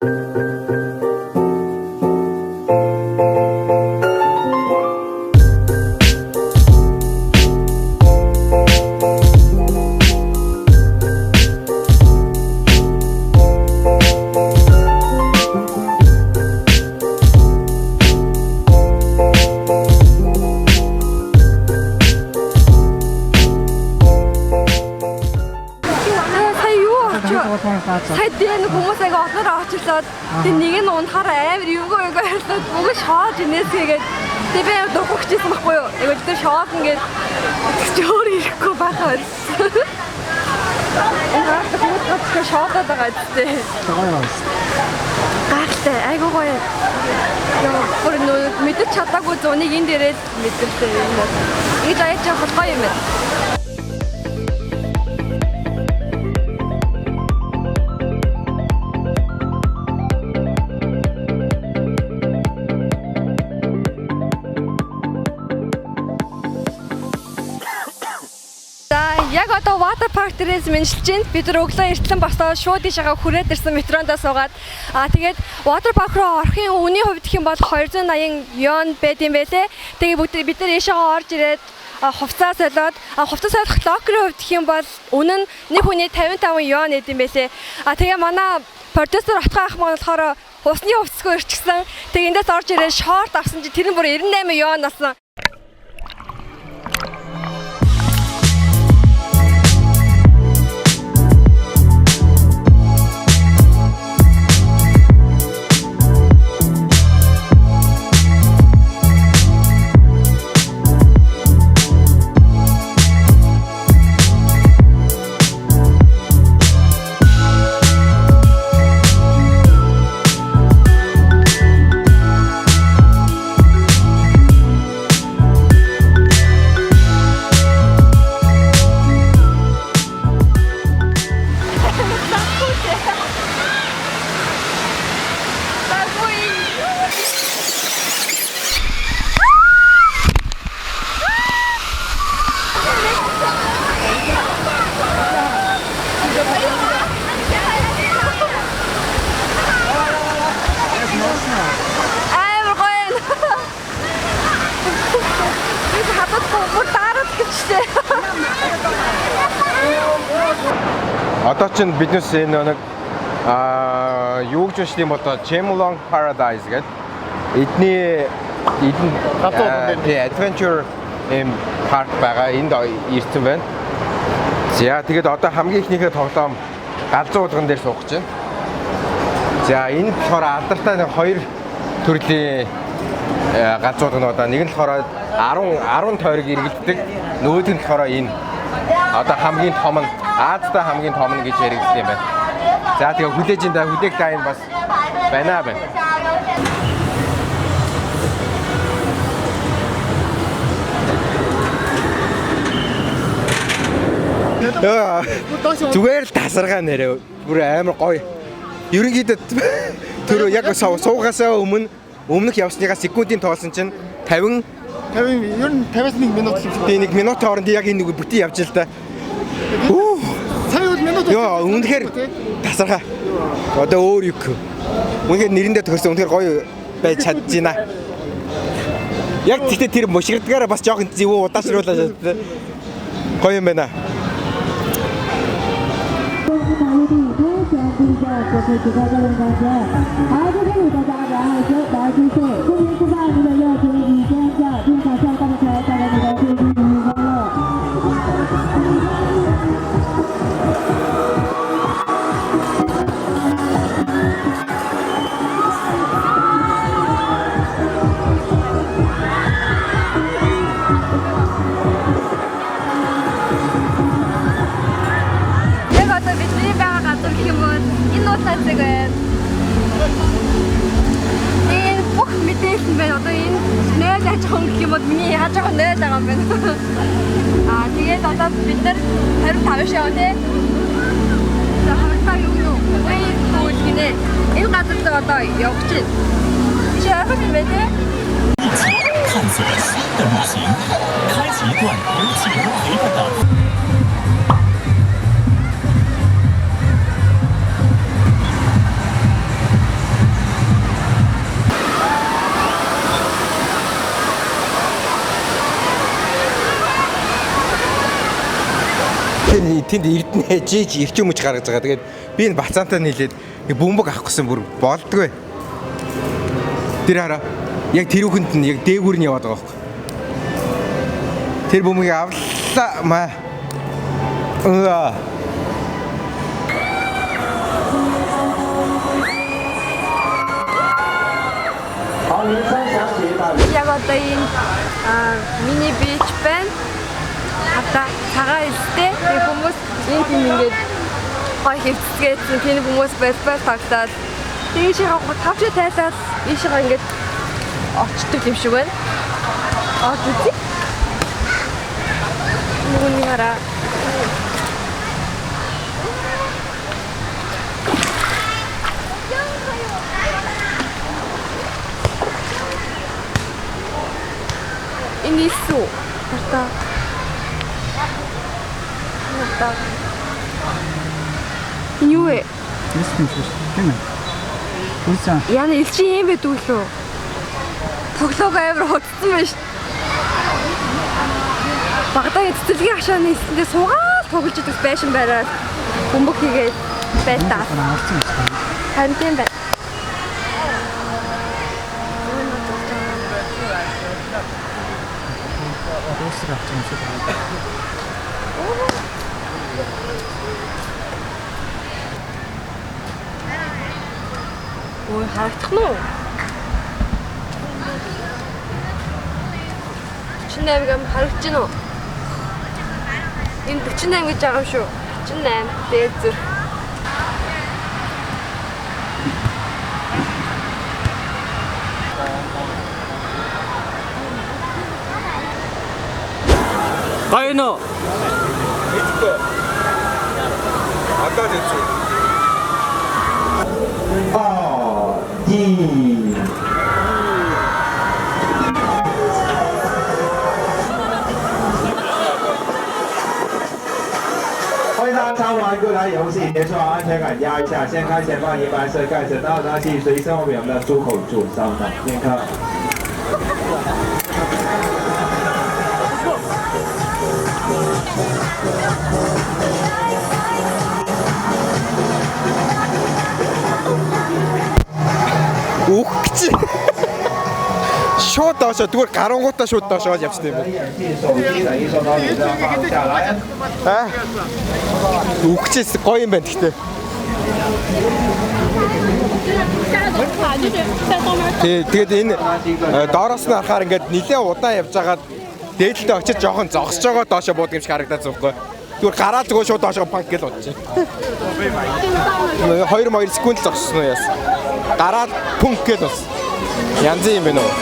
Сая юу очив? Сая дээр нэг хүмүүс аяга олноор очирлоод тэг нэг нь унахаар амар эвгүй эвгүй ярьлаад бүгд шоолж инээсгээгээд тэг би амар дургу хичээсэн байхгүй юу? Яг л тэр шоол ингээд чи өөр ирэхгүй байхаа байсан. Энэ хааста хүмүүс гоцтой шоолоод байгаа зү. Гоё байна. Гайхалтай, айгуу гоё. Яа, бүр нөө мэдэж чадаагүй зуныг энэ дээрээ л мэдэрлээ юм бол. Ингэж аяж явах гоё юм байна. За яг одоо water park дээрээс мэншилж байна. Бид нар өглөө эртлэн босоод шууд ийшээгээ хүрээд ирсэн метрондоо суугаад тэгээд water park руу орохын үнийн хувьд гэх юм бол 280 юан байд юм байлээ. Тэгээ бүгд бид нар ийшээгээ орж ирээд хувцас солиод хувцас солих локерын хувьд гэх юм бол үнэ нь нэг хүний 55 юан байд юм байлээ. Тэгээ манай продюсер Отгон ах маань болохоор усны хувцсгүй ирчихсэн. Тэгээ эндээс орж ирээд шорт авсан чи тэр нь бүр 98 юан болсон. Амар гоё юм. Би хадахгүй бүр дараад гэвчтэй. Одоо чинь биднээс энэ нэг юу гэж уншдаг юм бол доо Chimelong Paradise гэдэг эдний эдэн Галзуу уган дээр. тий adventure юм парк байгаа. Энд ирсэн байна. За тэгээд одоо хамгийн ихнийхээ тоглоом галзуу уулган дээр суух гэж байна. За энэ болохоор алдартай нэг хоёр төрлийн галзуу уулгануудаа нэг нь болохоор 10 10 тойрог эргэлддэг. Нөгөөх нь болохоор энэ одоо хамгийн том нь Аазтай хамгийн том нь гэж яригдсан юм байна. За тэгээ хүлээж ин да хүлээх даа энэ бас байна байна. Зүгээр л тасаргаа нэрээ. Бүр амар гоё. Ерөнхийдөө түрүү яг суугаасаа өмнө өмнөх явсныгаа секундын тоолсон чинь 50 50 ер нь 50-аас 1 минут л юм шиг. тий нэг минутын хооронд яг энэ нэг бүтэн явж л да. Үу. Сая бол минут. Йоо, үнэхээр тасархаа. Одоо өөр юу. Үнэхээр нэрэндээ тохирсон. Үнэхээр гоё байж чадж байна. Яг тэгтээ тэр мушигдгаараа бас жоохон зэвүү удаашруулаад чадсан. Гоё юм байна. 大家好，这边大家好，我是直播的龙大家，好，这边吃饭你们热情，以先笑，并感谢大家大家的新年快乐。 Яг одоо бидний байгаа газар гэх юм бол энэ нууцлаа зэг байна. Энэ бүх мэдээлэл нь байна. Одоо энэ 0 аж ахуйн гэх юм бол миний яаж байгаа 0 байгаа юм байна. Тэгээд одоо бид нар 25 шив тий. За 25 юу юу? Wave pool гинэ. Энэ газар руу одоо явах чинь. Чи ойрхон юм байна тий. 一起探索新的旅行，开启一段有启蒙陪伴的。Тэнд эрдэнэ жиж эрчим хүч гаргаж байгаа. Тэгээд би энэ бацаантай нийлээд нэг бөмбөг авах гэсэн бүр болдгоо. Тэр хараа яг тэр үхэнд нь яг дээгүүр нь яваад байгаа байхгүй. Тэр бөмбөгийг авлаа маа. Уа. Яг одоо энэ мини beach байна. Одоо цагаан элстэй. Тэгээ хүмүүс энэ тийм ингээд гоё хэвцгээсэн. Тэр хүмүүс волейбол тоглоод тийшээ тавч тайлаад ийшээ ингээд очдөг юм шиг байна. Орж үзье. Нүгүний хараа. Энэ илүү хартаа. Хартаа. Энэ юу вэ? Ниссэн шүү. Тийм ээ. Үлсэн. Яна элчин юм байдаг лөө. Тоглоог амар хутсан байна шүү. Багадаа цэцэрлэгийн хашааны элсэндээ суугаад тоглож идэг байшин бариад бөмбөг хийгээд байлаа. Орсон юм шиг. Харин тийм байна. Уусрах авчих юм шиг байна. Ой, харагдах нь уу? 48 гам харагдаж байна уу? Энэ 48 гэж байгаа юм шүү. 48 дээд зүрх. Гоё нөө. Мэдгүй. Одоо л үзье. 二一。欢迎大家参玩过来游戏结束，安全感压一下，先开前方银白色盖子，到达器随身物品我们的出口处上档健康。 Үхэх гэж. Шууд доошоо зүгээр гарангуудаа шууд доошоо явчихсан юм байна. 眼镜、手机等易受到你这样放下来。 Аа. Үхчихээс гоё юм байна гэхдээ. Тэгээд энэ доороос нь харахаар ингээд нилээ удаан явж байгаад дээдэлтэй очиж жоохон зогсож байгаа доошоо буудаг юм шиг харагдаад зүггүй. Зүгээр гараад зүгээр шууд доошоо панк гэл удчих. 2 секунд л зогссон уу яас. Гараад пүнк гэл бас. Янзын юм байна уу?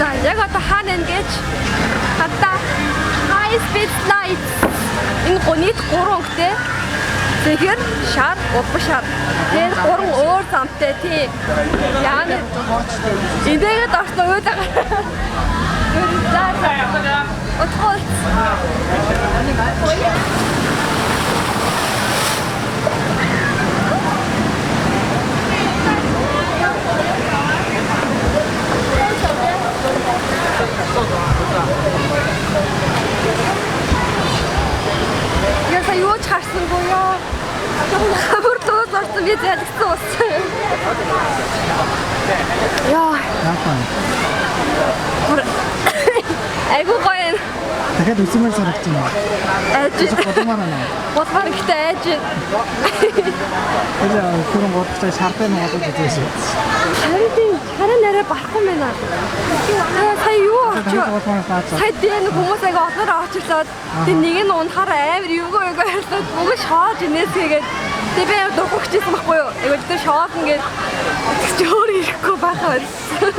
За яг одоо хаана энэ гэж хатаа high speed slides энэ нийт 3 өнгөтэй. Тэгэхээр шар, улбан шар. Тэгээд 3 өөр замтай тий. Яана эндээгээд орсон уйлаа. За за. Утгуул. Яса юу ч харсангүй ёо. Хамар луус орсон би залгсан ус. Яа. Яасан. Айгуу гоё юм. Дахиад үсмээр санагдаж байна. Айж. Бодмоор байна. Бодмоор ихтэй айж. Тэр түрүүн гурлаа шартай нугалж үзсэн. Харин тийм харин арай барахгүй байна. Сая юу очив? Сая тийм хүмүүс айгуу олноор очирлоод тэг нэг нь унахаар амар эвгүй эвгүй ярьлаад бүгд шоолж инээсгээгээд тэг би амар дургу хичээсэн байхгүй юу? Айгуу тэр шоолно гээд чи өөр ирэхгүй байхаа болсон.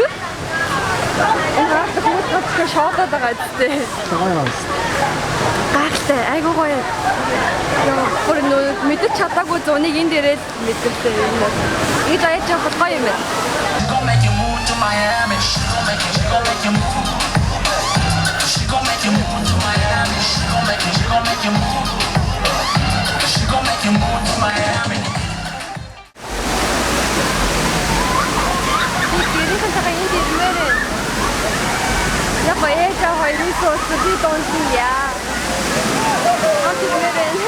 Энэ харахад хүмүүс гоцтой шоолоод байгаа зү. Гоё байна. Гайхалтай, айгуу гоё. Яа, бүр нөө мэдэж чадаагүй зуныг энэ дээрээ л мэдэрсэн юм бол. Ингэж аяж явах гоё юм байна. She gon' make you move to Miami. She gon' make you, she gon' make you move. She gon' make you move to Miami. She gon' make you, she gon' make you move. She gon' make you move to Miami. Би гэрийнхэнтэйгээ энд ирмээр байна. Яг гоё ээж аав хоёрын суусан би дунд нь яа. Хамт ирмээр байна.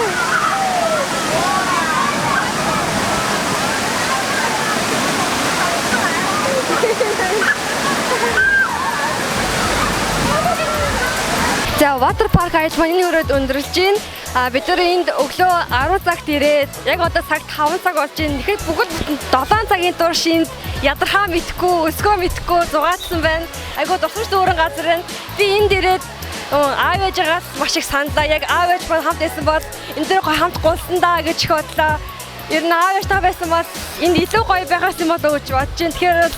За water park аялал маань энэ өрөөд өндөрлөж байна. А бид нар энд өглөө 10 цагт ирээд яг одоо цаг 5 цаг болж байна. Тэгэхээр бүгд бүтэн 7 цагийн турш энд ядархаа мэдхгүй, өсгөө мэдхгүй зугаацсан байна. Айгуу дурсамж дүүрэн газар байна. Би энд ирээд аав ээжээс маш их саналаа. Яг аав ээж маань хамт байсан бол энэ дээр гоё хамт гулсан даа гэж их бодлоо. Ер нь аав ээжтэй байсан бол энд илүү гоё байгаас юм болоо гэж бодож байна. Тэгэхээр бол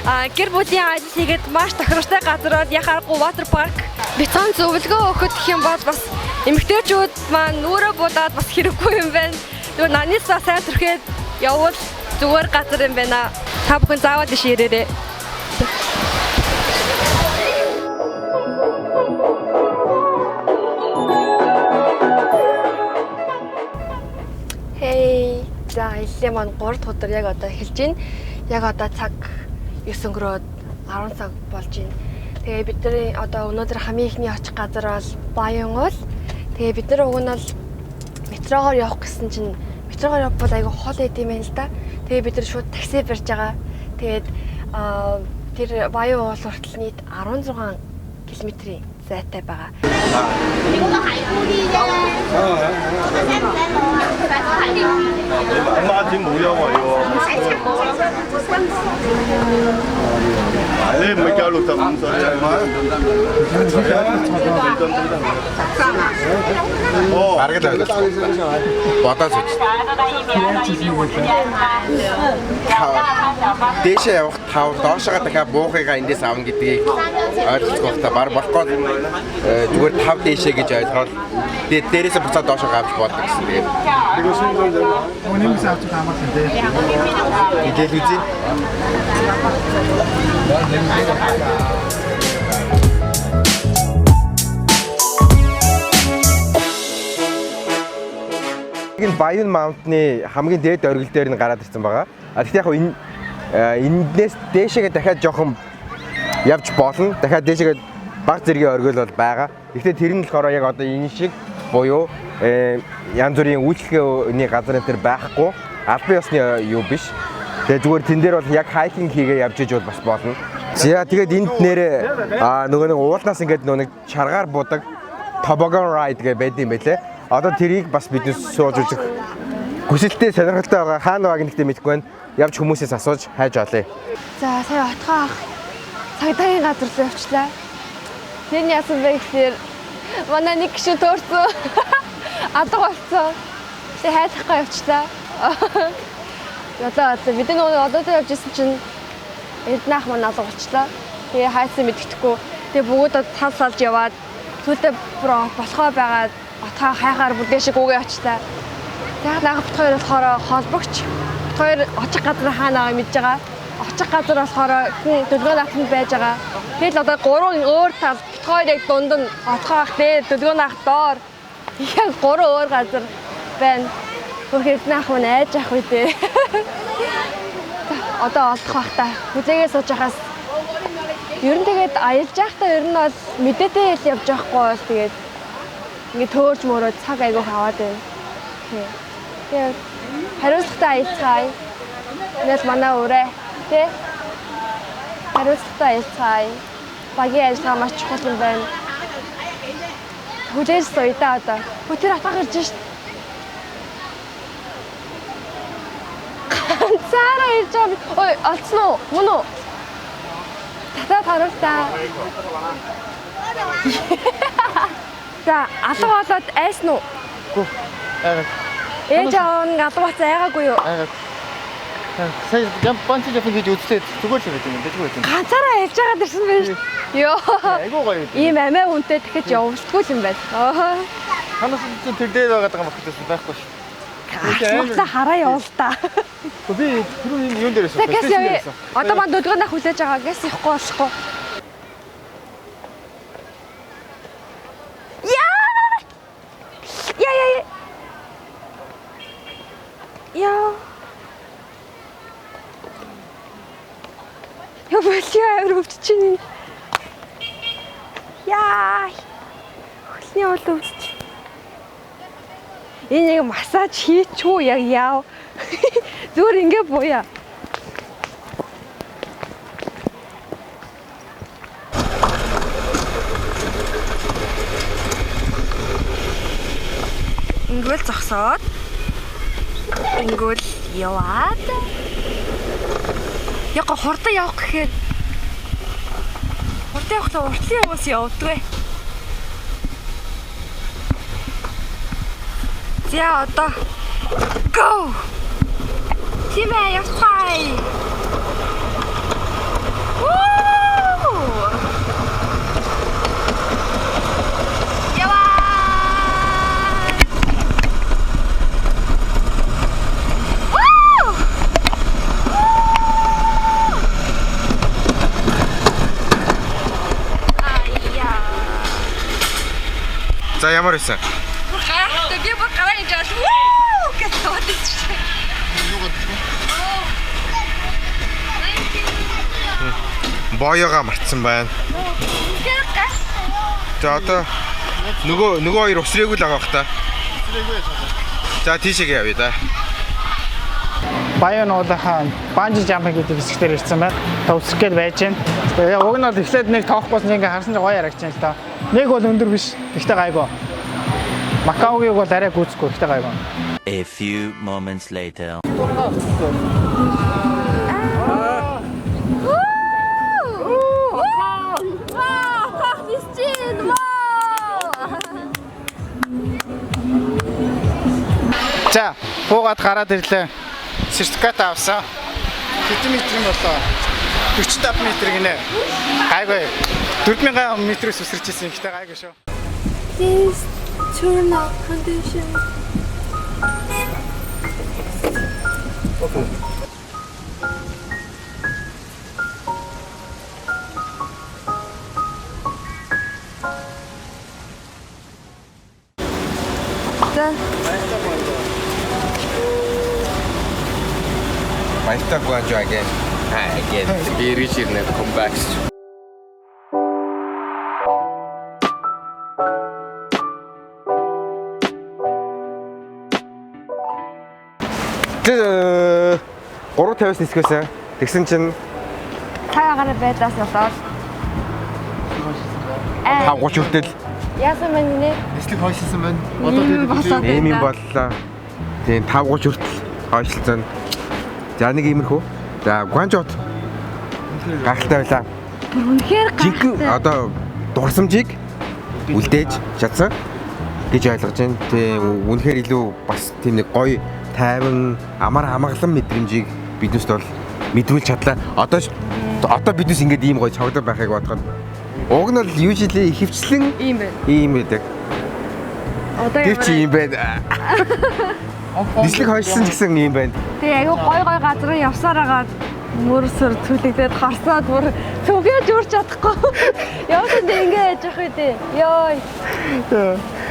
гэр бүлийн ажил хийгээд маш тохиромжтой газар бол яхааргүй water park. Бяцхан зөвлөгөө өгөхөд гэх юм бол бас эмэгтэйчүүд маань нүрэ будаад бас хэрэггүй юм байна. Тэгвэл нанисаа сайн түрхээд явбал зүгээр газар юм байна. Та бүхэн заавал иш ирээрэй. Хей. За аяллаа маань 3 дахь өдөр яг одоо эхэлж байна. Яг одоо цаг 9 өнгөрөөд 10 цаг болж байна. Тэгээ бид нар одоо өнөөдөр хамгийн ихний очих газар бол Баян уул. Тэгээ бид нар уг нь бол метрогоор явах гэсэн чинь метрогоор явбал айгүй хол байд юм байна л да. Тэгээ бид нар шууд такси барьж байгаа. Тэгээд тэр Баян уул хүртэл нийт 16 км-ийн зайтай байгаа. 孖展冇優惠喎。你唔係夠65歲係咪？哦。 Бараг л ойлголцсон. Бодоо сууж. Дээшээ явах 5, доошоо дахиад буухыгаа эндээс авна гэдгийг ойлгохгүй байх та. Бар болохгүй зүгээр 5 дээшээ гэж ойлгоод тэгээд дээрээсээ буцаад доошоо авч болдог гэсэн. Тэгээд Үнэмээс авч хамаалсан тий. ингээл үзье. Энэ Баян Mountain-ы хамгийн дээд оргил дээр нь гараад ирсэн байгаа. А тэгтээ яг энэ эндээс дээшээгээ дахиад жоохон явж болно. Дахиад дээшээгээ баг зэргийн оргил бол байгаа. Гэхдээ тэр нь болохоор яг одоо энэ шиг буюу янз бүрийн үйлчлэгээний газар энэ төр байхгүй. Албан ёсны юу биш. Тэгээ зүгээр тэн дээр бол яг hiking хийгээ явж иж бол бас болно. За тэгээд энд нэрээ нөгөө нэг уулнаас ингээд нөгөө нэг чаргаар будаг toboggan ride гэж байд юм байлээ. Одоо тэрийг бас бид сууж үзэх хүсэлтэй сонирхолтой байгаа. Хаана байгааг нэгтээ мэдэхгүй байна. Явж хүмүүсээс асууж хайж олъё. За сая отгоо ах цагдаагийн газар руу явчлаа. Тэр нь яасан бэ гэхээр манай нэг гишүүн төөрсөн. Алга болсон. Тэгээ хайрлахгүй явчлаа. Ёлоо одоо бид нөгөө одоодоо явж исэн чинь Эрдэнэ ах маань алга болчлаа. Тэгээ хайсан мэддэхгүй. Тэгээ бүгд тал салж яваад сүүлдээ бүр болохоо байгаад отгоо хайхаар бүр дээшээ гүгээ очлаа. Яг нага бит хоёр болохоор холбогч. Бит хоёр очих газар хаана байгааг мэдж байгаа. Очих газар болохоор хүн дөлгөөн наатанд байж байгаа. Тэгэл одоо гурван өөр тал бит хоёр яг дунд нь отгоо ах дээр дөлгөөн ах доор. Яг гурван өөр газар байна. Хөрх Эрдэнэ ах маань айж ах үү дээ. За одоо олдох бах та. Хүлээгээ сууж хахаас ер нь тэгээд аялж байхдаа ер нь бол мэдээтэй л явж байхгүй бол тэгээд ингээд төөрж мөрөө цаг айгүйх аваад байна. Тий. Тэгээд хариуцлагатай аялцгаая. Энэ л манай үрээ. Тэ? Хариуцлагатай аялцгаая. Багийн ажиллагаа маш чухал юм байна. Хүлээж сууя да одоо. Хөө тэр атга гарч шít. Ганцаараа ирж байгаа би. Ой, олцсон уу? Мөн үү? Татаад харуул та. За, алга болоод айсан уу? Гүү. Айгаад. Ээж аав нь алга болсон айгаагүй юу? Айгаад. Сая bungee jumping хийж үзлээ. Зүгээр л байт юм. Дэжгүй байт юм. Ганцаараа аялж байгаад ирсэн байж. Йоо. Айгуу гоё юм. Ийм амиа үнтэй тэгэхэд явуулдаггүй юм байна. Аа. Танаас чинь тэр дээр байгаад байгаа мөх байхгүй шүү. Гарцаа хараа явуул та. Би түрүү энэ юун дээр байсан. За гэс явъя. Одоо манд өдгөө хүлээж байгаа. Гэс явахгүй болохгүй. Яа! Яа яа. Яа. Яа болио авир өвчж чинь. Яа. Хөлний уул өвчж. Энэ яг массаж хийчихүү яг яав. Зүгээр ингэ буяа. Ингүүл зогсоод ингүүл яваад яг хурдан явах гэхээр хурдан явахлаа уртлын хүмүүс явдгүй. За одоо go. Тийм ээ явцгаая. Woo! Яваа. Woo! Аяа. За ямар байсан? Бүр гайхалтай. Би бүр гараа ингэж аваад вүү гэж яваад ирсэн. Боёга мартсан байна. Үнэхээр гайхалтай. За одоо нөгөө хоёр усрээгүй л байгаа бах та. За тийшээгээ явъя да. Баян уулынхаа bungee jumping гэдэг хэсгээр ирсэн байна. Та үсрэх гээд байж байна. Тэгээ уг нь бол эхлээд нэг тоохгүй ингээ харсан чинь гоё харагч юм л та. Нэг бол өндөр биш. Гэхдээ гайгүй. Макаогийг бол арай гүйцэхгүй. Гэхдээ гайгүй. A few moments later. Вау! Хах нисчин. Вау! За, буугаад гараад ирлээ. Сертификат авсан. Хэдэн метр юм болоо? 45 метр гинэ. Гайгүй. 4000 метрээс үсэрч ирсэн. Гэхдээ гайгүй шүү. Please turn off condition. Okay. За, Баяртай Гуанжу again. Again. Би эргэж ирнэ come back. Тэр 3:50-аас нисгэсэн. Тэгсэн чинь цаг агаар байдлаас болоод 5:30 хүртэл яасан бэ нэ? Нислэг хойшилсан байна. Ийм болоод ийм юм боллоо. Тийм 5:30 хүртэл хойшлцсан. За нэг иймэрхүү. За Гуанжууд гайхалтай байлаа. Үнэхээр Жинхэнэ гайхалтай. одоо дурсамжийг үлдээж чадсан гэж ойлгож байна. Тийм үнэхээр илүү бас тийм нэг гоё тайван амар амгалан мэдрэмжийг биднээс бол мэдрүүлж чадлаа. Одоо биднээс ингээд ийм гоё цогдор байхыг бодоход уг нь бол usually ихэвчлэн Ийм байна. ийм байдаг. Одоо Гэвч ийм байна. Нислэг хойшсон ч гэсэн ийм байна. Тэгээ айгүй гой гой газар руу явсаар агаад мөр сүр түлэгдээд харсаад бүр түгээж үрч чадахгүй. Явсан дээ ингэ яж явах үү дээ. Йой.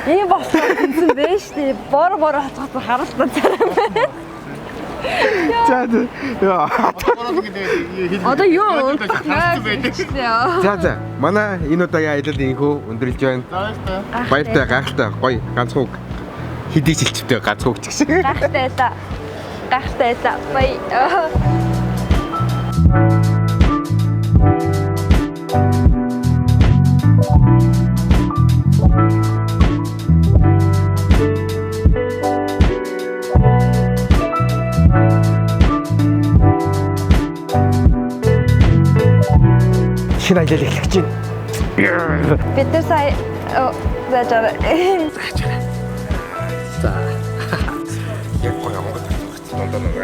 Ийм болсон гэсэн бэ штэ. Бор бор хацгах харалтаа царай байна. За яа. Одоо юу унтах вэ? За за. Манай энэ удаагийн аялал инхүү өндөрлж байна. Баяртай, гайхалтай, гоё ганц хүүг. Хэдий ч элчвтэй ганц хүүг ч гэсэн. Гайхалтай байлаа. Гайхалтай байлаа. Бай. Шинэ аялал эхлэх гэж байна. Бид нар сая заажаа. Яг гоё онгод дундаа нэг.